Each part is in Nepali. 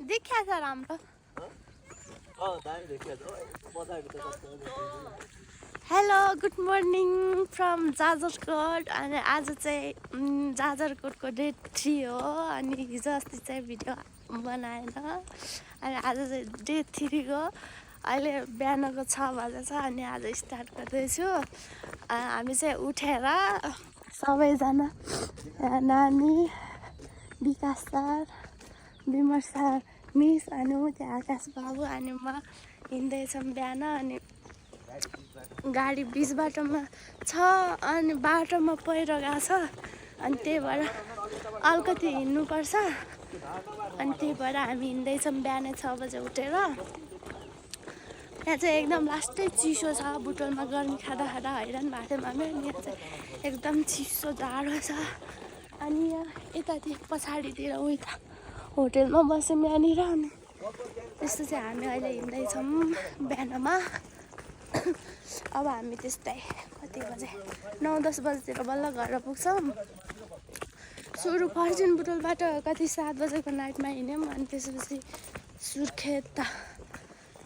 देखिया छ राम्रो hello good morning from Jajarkot अनि आज चाहिँ जाजरकोटको डे 3 हो अनि हिजो अस्ति चाहिँ भिडियो बनाएन अनि आज चाहिँ डे 3 को अहिले बिहानको 6 बजे छ अनि आज स्टार्ट गर्दैछु हामी चाहिँ उठेर सबैजना नानी विकास सर विमर सर मिस अनि म चाहिँ आकाश बाबु अनि म हिँड्दैछौँ बिहान अनि गाडी बिच बाटोमा छ अनि बाटोमा पहिरो गएको छ अनि त्यही भएर अलिकति हिँड्नुपर्छ अनि त्यही भएर हामी हिँड्दैछौँ बिहानै 6 बजे उठेर यहाँ चाहिँ एकदम लास्टै चिसो छ बुटोलमा गर्मी खाँदा खाँदा हैरान भएको थियो मामे अनि यहाँ चाहिँ एकदम चिसो जाडो छ अनि यहाँ यतातिर पछाडितिर उता होटेलमा बस्यौँ यहाँनिर अनि त्यस्तो चाहिँ हामी अहिले हिँड्दैछौँ बिहानमा अब हामी त्यस्तै कति बजे 9-10 बजेतिर बल्ल घर पुग्छौँ सुरु फर्जिन बुटोलबाट कति 7 बजेको नाइटमा हिँड्यौँ अनि त्यसपछि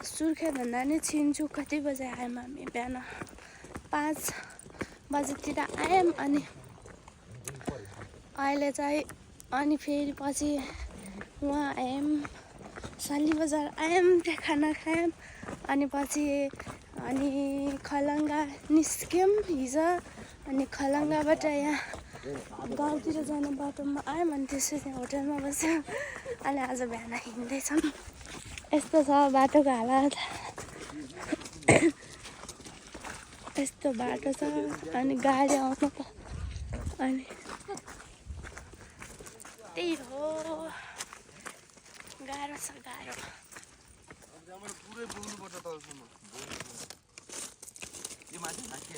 सुर्खेतभन्दा नि छिन्चु कति बजे आयौँ हामी बिहान 5 बजेतिर आयौँ अनि अहिले चाहिँ अनि फेरि पछि वहाँ आयौँ साली बजार आयौँ त्यहाँ खाना खायौँ अनि पछि अनि खलङ्गा निस्क्यौँ हिजो अनि खलङ्गाबाट यहाँ गाउँतिर जाने बाटोमा आयौँ अनि त्यसपछि होटेलमा बस्यौँ अनि आज बिहान हिँड्दैछौँ यस्तो छ बाटोको हालत यस्तो बाटो छ अनि गाडी आउनु त अनि त्यही हो गाह्रो छ गाह्रो